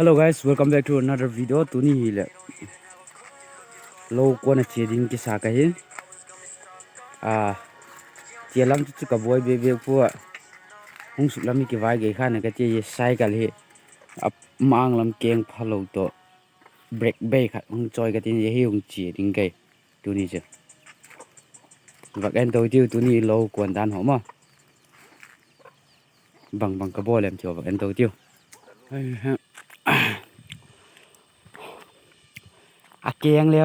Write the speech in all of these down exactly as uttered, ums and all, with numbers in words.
Hello guys, welcome back to another video. Tuni hileh lo kuan a chia ding kisa ka hi. A, chia lam chu chu ka buai be be pua. Hung suk lam hi kivai gei khan ka ti, cycle hi a mang lam keng phalo tawh brake bei khat hung chawi ka tin, hi hung chia ding kei. Tuni chu vak en to tiu, tuni lo kuan dan haw maw. Bang bang ka bawl em tiu, vak en to tiu. A keng le,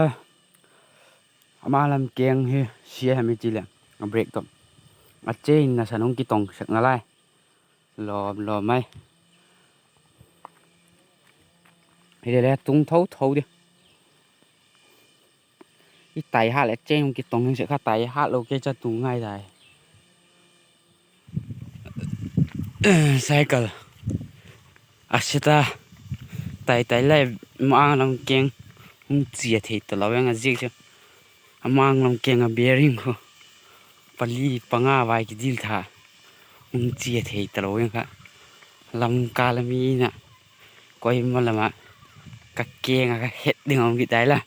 a mang lam keng hi sia hem i ti leh, a brake tawh a chain nasan hung kitong sek nalai. Lawm lawm mai. Hile le tung tho tho di. I tai hat leh chain hung kitong hing sek kha, tai hat lo kei cha tung ngai tai. Cycle a set a, tai tai lai, mang lam keng hung chia thei talo eng a ziak chu, a mang lam keng a bearing khu pali panga vai kidil tha, hung chia thei talo eng kha. Lamka lam in a, koima lam ah ka keng a ka het ding a um ki tai la.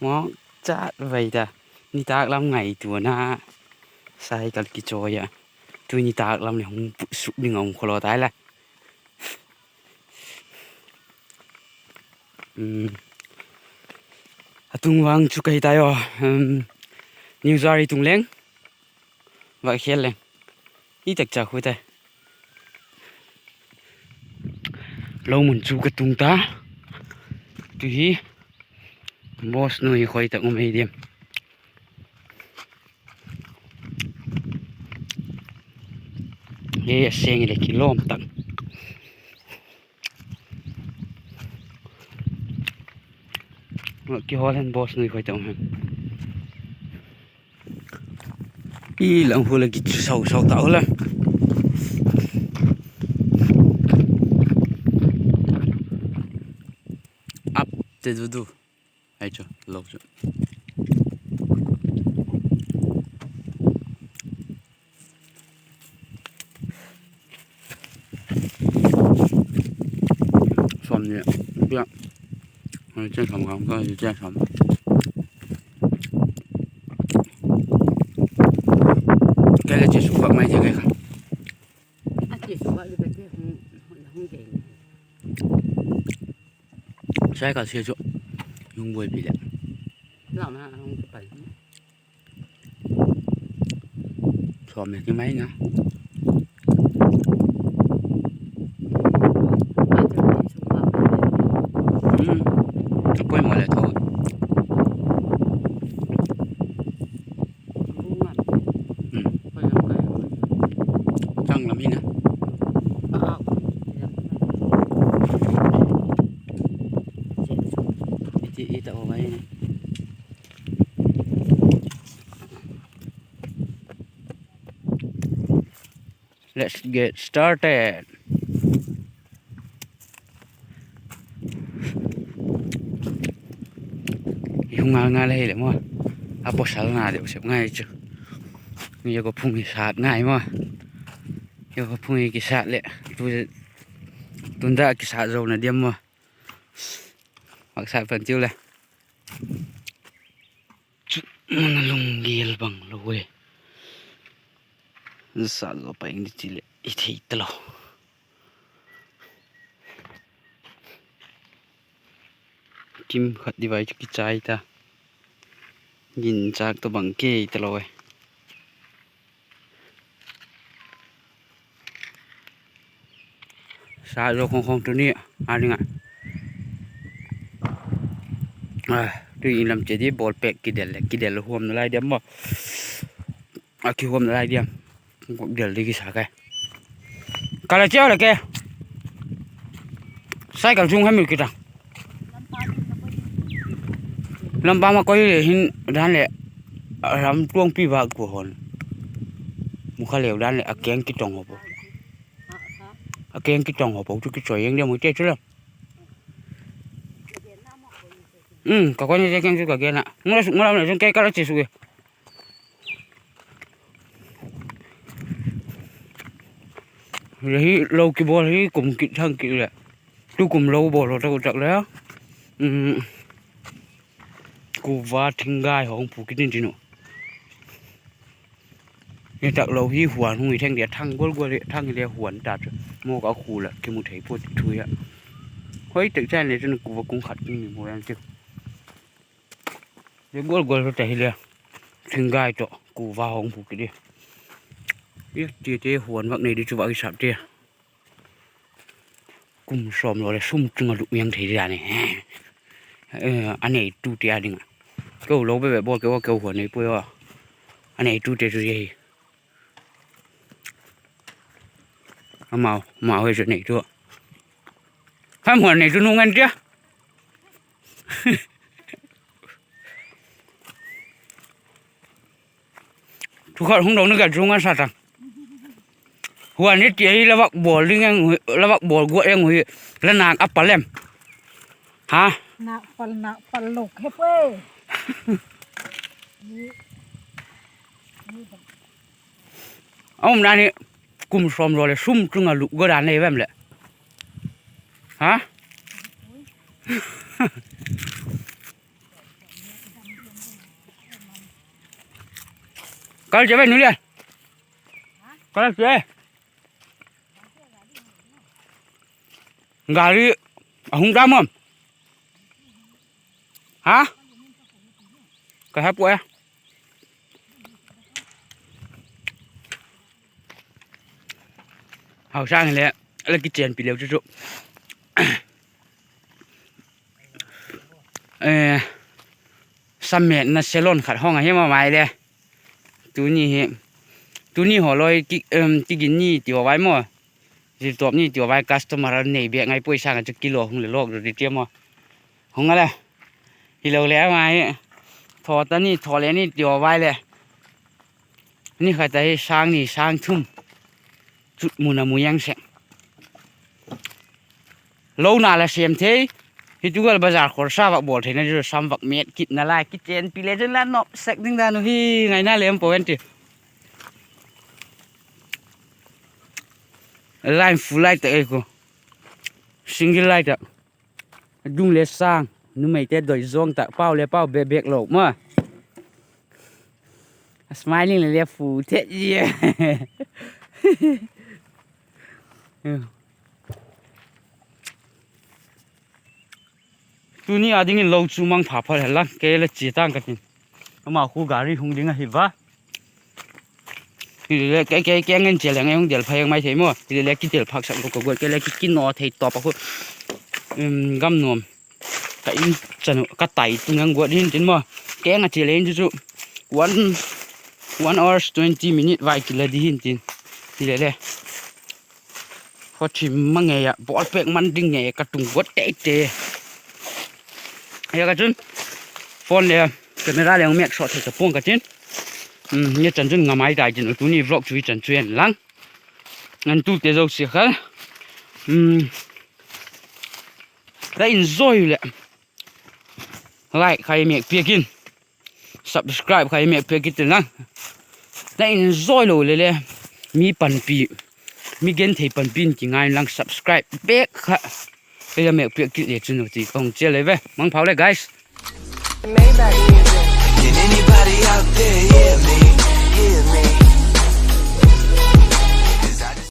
Mawk chat vai ta, nitâk lam ngaituana cycle kichawi a, tu nitâk lam leh hung put suk ding a um kholo tai la. A tung vang chu ka hi tai aw, New Year i tung leng va khel leng i tak cha khu tai. Lo mun chu ka tung ta. Tu hi boss nu hi khoi tak um ei diam. Hi a seng le kilawm tak. Kihawl hen boss nu hi khoi tak um hen. I lang hu le kichu sau sau ta u la. Ap te du du. Ai chu, lo chu. Sawmni, pia. Ai, chen sawm ka, ka chen sawm. Kei le chi suk vak mai thei kei kha. Cycle sia chu hung buaipi leh. Sawm le ti mai na. A poimaw le tho. Chang lam hi na. I ti i ta o mai na. Let's get started. I hung ngal ngal hile maw. A pawsalna deu sep ngai chu. Ni a ko phung hi sat ngai maw. Ni a ko phung hi kisat leh. Tu, tunda kisat zo na diam maw. Mak sat pan tiu le. Chu, mun a lunggel bang lo e. Sat zo pa ing di ti leh i thei talo. Kim khat di vai chu kichai ta. Ginchâk tawh bang kei talo e. Sa zo khawng khawng tuni a ding ah. Tu in lam che di ball pêk kidel le, kidel huam nalai diam maw. A kihuam nalai diam. Del di kisa kai. Ka la chiau le ke. Cycle chung hem kit a. Lampa ma koi le hin dan leh, ram tuangpi vak ku hon. Mu kha leu dan leh a keng kitong ho po. A keng kitong ho po chu kichoi eng dia mu te chu la. Ka koi ni je keng chu ka gen a. Ngala suk ngala na jong ke ka la chi suk e. Hi lo kibawl hi kum kit thang kit leh, tukum lo bawl haw tak tak le, kuva thinggai hawng phu kit in tin uh. Hi tak lo hi huan hung hi theng dia, thang gual gual hi thang hile huan ta chu, mawk a khu la kimu thei pua ti thu a. Hoi tak chan le chun kuva kung khat kung ni mu ang ti. Hi gual gual chu ta hile, thinggai tawh kuva hawng phu kit di. Tiate huan vak nei di chu vak i sap tia. Kum sawm lo leh sum chung a luk miang thei di a ni. A neitute a ding a. Keu lo bep bep bawl keu a, keu huan nei puai a. A neitute chu hi. Amau, amau hi chu neitu. Ham huan neitu nu ngen tia. Thu khat hung dong na ka zung a sa ta. Huan hi ti hi la vak bawl ding eng, la vak bawl guat eng hi, la nâk a pal em? Ha? Nâk pal, nâk pal lo he puai. A umdan hi kum sawm zaw leh sum chung a luk guat dan nei vem leh. Ha? Kal che ve nu le. Kal che. Gari a hung dam am? Ha? Ka he pua e. Hausâng hile, la kichenpi leu chu chu. Sa mêtna salon khat hawng ahi ma mai le. Tuni hi, tuni haw lawi, kigin ni ti haw vai maw, ziltawp ni ti haw vai customer a nei bêk ngai puai sâng a chu kilo hung leh lawk zaw di tia maw. Hung a le, hilo le ama hi, thaw ta ni, thaw le ni ti haw vai leh, ni khat a hi sâng ni sâng thum chut mun a mu yang sek. Lona la sêm thei. Hi tu gual bazar khorsa vak bawl theina chu sam vak mêt kitna lai kichenpi le chun la nop sek ding dan uh hi ngaina le um pua en ti. Line full lai tak ei khu. Single lai tak. Dung le sâng, numeite doi zawng tak, pau le pau bêk bêk lo maw. A smiling le le fu thet zia. Tuni a dingin lo chu mangpha pha hen lang, kei le chia tang ka tin. Ama khu gari hung ding ahi va. Hile kei, kei, kei ngen chia leng ei hung del pha heng mai thei maw. Hile kidel phâksak lo ka guat, kei le ki, kinaw thei tawp a khu. Gam nuam. Ka in chan uh ka tai tung hang guat hin tin maw. Keng a chia le in chu chu. One, one hours twenty minute vai kila di hin tin. Hile le. Khaw thim ma ngei ah, ball pêk man ding ngei ka tung guat tei tei. Hia ka chun, phone le, camera le hung mêk sawt thei ta pua'ng ka tin. Ni chan chun ngamai tai tin, tuni vlog chu i chan chu en lang. Nantute zosia kha, la enjoy leh, like kha i mêk piak in. Subscribe kha i mêk piak kit in lang. La enjoy lo le le, mi panpi, mi genthei panpi in kingai inlang subscribe bêk kha ei la mêk piak kit le chun u ti ka hung chia le ve. Mangpha le guys. Maybach music. Can anybody out there hear me?